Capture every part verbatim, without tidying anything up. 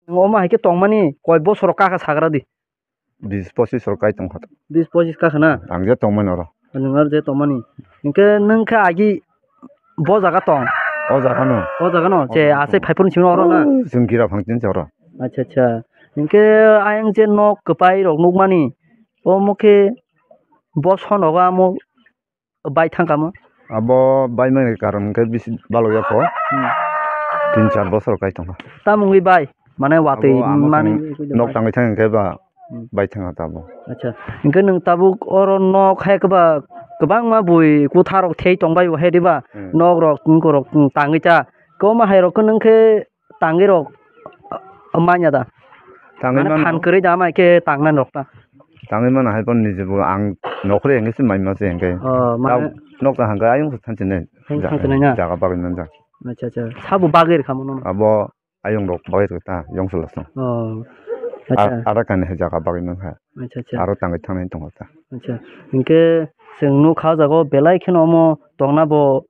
Nwng omo hai khe tongmani koi bosor kha kha sagra di. Bis pochis rok kai tongkha. Bis pochis kha kha na? Ang je tongmani oro. Nwng aro je tongmani. Hinkhe nwng khe agi bo jaga tong? O jaga no. O jaga no? O je jaga asai tong. Phaiphuru simi oro na? Chwng gira phang tin oro. Acha, acha. Hinkhe ayang je nok kwpai rok nukmani, omo khe bo son rogo amo bai thangkha mo? Abo bai mani karon khe bisi balok ya kho. Hmm. Tin char bosor kai tongkha. Tamo wngwi bai? Mane watwi abo ama mani song nok tangwi thang khe ba Hmm. bai thangkha tabo. Acha. Hinkhe nwng tabuk oro nok hai khe ba kwbangma bui kwtharok thei tongbai bo hai diba? Hmm. Nok rok tungko rok tangwi ta. Kwbangma hai rok khe nwng khe tangwi rok, ah, manya da? Tangwi mano. Mane phan kwrwi da mai khe tangnani rok ta? Tangwi mano hai phano niji bo ang nokhorwi hwnkhe se mai ma se hwnkhe. Oh, mane. Tab-, nok ta hwnkhe ayung se thanchini. Thang-, ja-, thanchini na? Jaga bagwi manjak. Acha, acha. Sabo bagwi rwkha mo nono? Abo ayung rok bagwi rwkha ta, yong se lasong. Oh. Acha. A-, ada kani hai jaga bagwi mankha. Acha, acha. Aro tangwi thangnai tongkha ta. Acha. Hinkhe chwng nukha o jaga o belai kheno omo tongna bo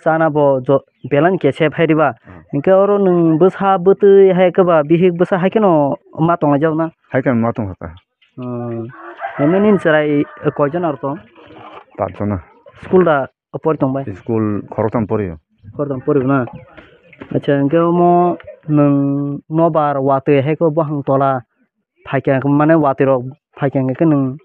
chana bo jo-, belai ni kesep hai diba. Hmm. Hinkhe oro nwng bwsa bwtwi hai khe ba bihik bwsa hai kheno ma tonglaijak na? Hai kheno ma tongkha ta. Hmm. Eme nini chwrai koijon aro tong? Pachjona. School da pori tongbai? School khoroktham pori o. Khoroktham pori o na? Acha, hinkhe omo nwng nobar watwi hai khe buphang tola phaikha mane watwi rok phaikha hinkhe nwng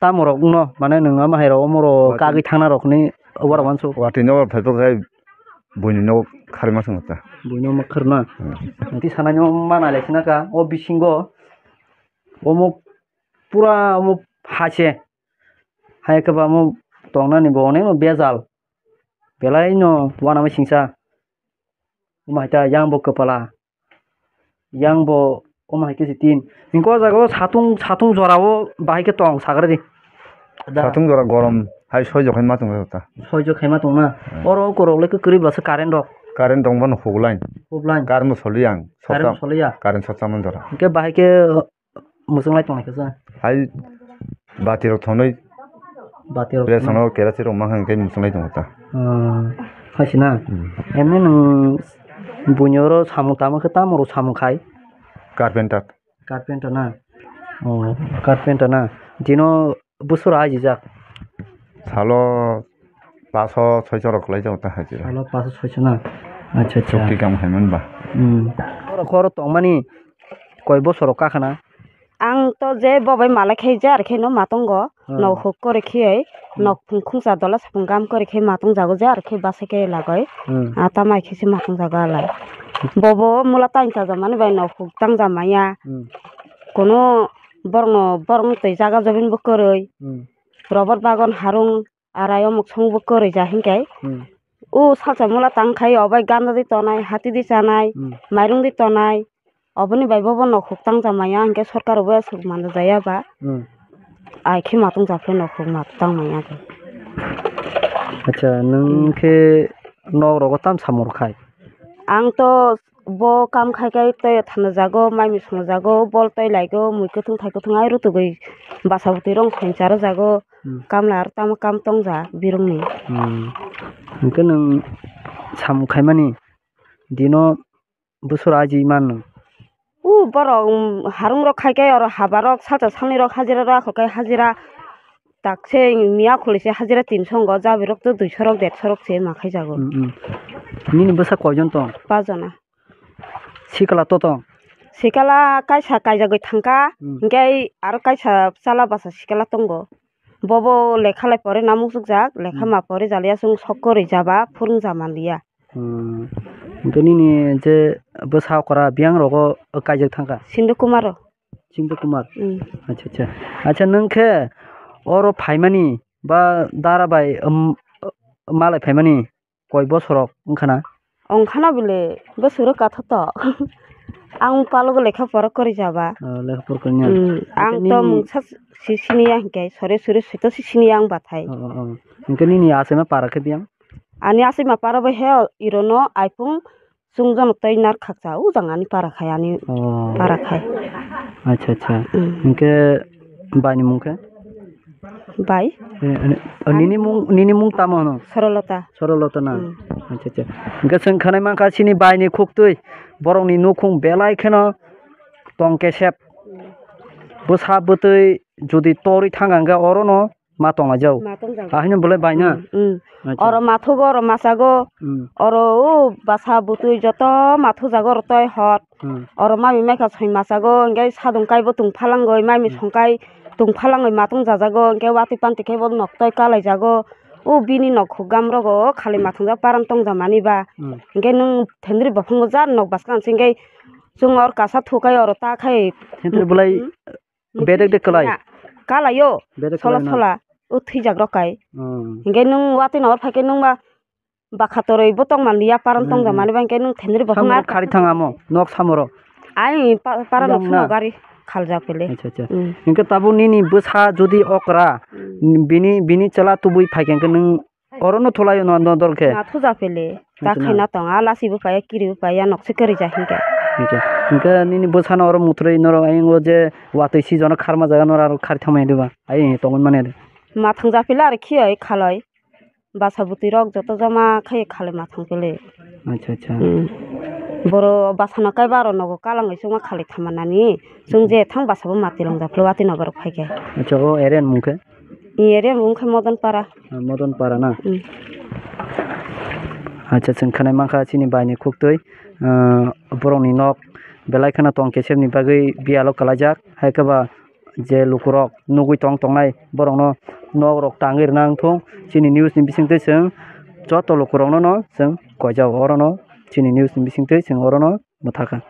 Tamo rok no, mane nwng ama hai rok, omo rok Watwi. Kagwi thangna rok ni, abo rok wansuk. Watwi no phai phai khai buini no kharwi ma swngo ta. Buino ma kharna. Hmm. Twi sanai no mana le sina ka, o bisingo omo pura omo hase. Hai khe ba omo tongnani bo onek no bejal. Belai no uanama singsa. Omo hai ta yang bo kwpala. Yang bo omo hai khe se tin. Hinkhe o jaga o satung, satung jora o bahai khe tong sagra di. Da. Satung jora gorom hai soi jok hai ma tong ta. Soi jok hai ma tong na. Hmm. Oro ukorok le kwrwi bwlasa current rok. Current tong bono huk line. Huk line. Current bo soli ang. Current sotsa-, soli ya. Current sotsa man jora. Hinkhe bahai khe Mwchwnglai tongnaikha sa? Hai bati rok thonwi. Bati rok thonwi. Rest no kerasi rok mankhang khe mwchwnglai tongo ta. Ah, hai se na? Hmm. Emni nwng buini oro samung tamo khe tamo rok samung khai? Carpenter. Carpenter na? Oh, carpenter na. Dino bwswra ajijak? Salo paso soiso rok kwlai jago ta hajira. Salo paso soiso na? Acha, acha. Chukti kam hai man ba. Hmm. Oro khoro tongmani koi bosor rok kakhana? Ang to je bobai malai khai je ar khe no matongo. Hmm. Nok huk kore khe, hmm, nok phung khungsa dola sapung gam kore khe matong jago je ar khe basa khe lagoi. Hmm. A tamai khe se matong jago alai. Bobo mula tang cha jamani bai nok huk tang jamaya. Hmm. Kono borok no borok no twi jaga jobin bo kwrwi. Hmm. Robot bagan harung arai omok song bo kwrwi ja hinkhe. Hmm. O salsa mula tang khai obai ganda di tonai, hati di chanai, hmm, mairung di tonai. Oboni bai bobo nok huk tang jamaya hinkhe sorkar bo aswk manja jaya ba. Hmm. Ai khe matong japhai nok huk matong tang maya khe. Acha, nwng khe nok rogo tam samung rok khai? Ang to bo kam khai khai tei thana jago, mai mui songna jago, bol tei laigo, mui kwthwng thai kwthwng ai rutugwi basa bwtwi rong songcha rw jago. Hmm. Kamla ar tamo kam tongja birungni. Hmm. Hinkhe nwng samung khaimani dino bwswra aji mannw? U borok, um, harung rok khai khe oro haba rok salsa salni rok hajira rok akhol khai hajira tak se miya kholi se hajira tinso wngo, jabwi rok to duiso rok derso rok se ma khai jago. Hmm, hmm. Nini bwsa koijon tong? Pachjona. Sikla to tong? Sikla kaisa kaijagwi thangkha, hmm, hinkhe aro kaisa chwla bwsa sikla tongo. Bobo lekha lai pore na muchukjak, lekha, hmm, ma pore jaliya chwng sok kwrwi jaba phwrwngja manliya. Hmm. Hinkhe nini je bwsa okra biyang rogo kaijak thangkha? Sindu Kumar o. Sindu Kumar? Hmm. Acha, acha. Acha, nwng khe oro phaimani ba dara bai, um, malai phaimani? Koi bosorok wngkhana? Wngkhana bile, bosoro katha to. Ang palogo lekha pora kwrwi jaba. Oh, lekha pora kwrwi ya. Hmm, ang to nini mungsa si siniya hinkhe, sore sore sito si siniya ang bathai. Oh, oh, oh. Hinkhe nini achaima para khe biyang? Ani achaima para bai he irono iphung chwngjono tei nar khakcha, o jang ani para khai, ani, oh, para khai. Acha, acha. Hmm. Hinkhe baini mung khe? Bai. Eh, eh, oh, nini mung, nini mung tamo hwno? Sorolota. Sorolota na? Hmm. Acha, acha. Hwnkhe chwng khwnai mankha chini bai ni khuktwi borokni nukhung belai kheno tong kesep. Hmm. Bwsa bwtwi jodi torwi thang hwnkhe orono ma tonglaijao. Ma tongjago. Ahino bolai bai na? Hmm, hmm. Acha. Oro mathugo, oro masago. Hmm. Oro o bwsa bwtwi joto mathujago oro toi hot. Hmm. Oro mami maikha soi masago, hwnkhe sadung kaibo tong phalangoi, mami Hmm. songkai tong phalangoi matung jajago, hwnkhe watwi panti khe bo nok toi kalaijago. O bini nok hukgam rogo khali mathungjak paran tongja mani ba. Hmm. Hwnkhe nwng thendri bophango jar nok bwskang se hwnkhe chwng or kasa thukai oro ta khai. Thendri bolai Hmm. bedek de kalai? Kalaio. Bedek sola kalai na? Sola. O thwijak rok kai. Hmm. Hwnkhe nwng watwi nokar phaikhe nwng ba bakha toroi bo tong manliya, paran tong Hmm, hmm. jamani ba hwnkhe nwng thenri bo Samoro khari thang amo, nok samoro. Ai pa-, paran Yang nok na? Samo gari khaljak pele. Acha, acha. Hmm. Hwnkhe tabuk nini bwsa jodi okra, Hmm. bini, bini chwla tubui phaikhe hwnkhe nwng orono thulaio no, no dol khe? Na thuja pele. Ta Acha, na. Khaina tong, a lasi bo paiya, kiri bo paiya, nok se kwrwi ja hwnkhe. Acha. Hwnkhe nini bwsano oro muthurwi norok ayang o je watwi sijono kharma jaga norok aro khari thangmani diba? Ai tongwi mani de. Ma thangja pele aro khiyoi khaloi. Basa bwtwi rok joto joma khai khali ma thang pele. Acha, acha. Hmm. Boro basa no kaiba aro nogo kalang bai chuma khali thama nani. Chwng je thang basa bo ma tilong ja philo watwi nogo rok phaikhe. Acha, o area ni mung khe? I area ni mung khe Modon Para. Ah, Modon Para na? Hmm. Acha, chwng khwnai mankha chini bai ni khuktwi, ah, borok ni nok belai kheno tong kesep ni bagwi biyalo kwlaijak. Hai khe ba je lukurok nugui tong tongnai borokno nokrok tangwi rwna wngthung. Chini news ni bisingtwi chwng joto lukurokno no chwng koijago, orono chini news ni bisingtwi chwng orono mwthakha.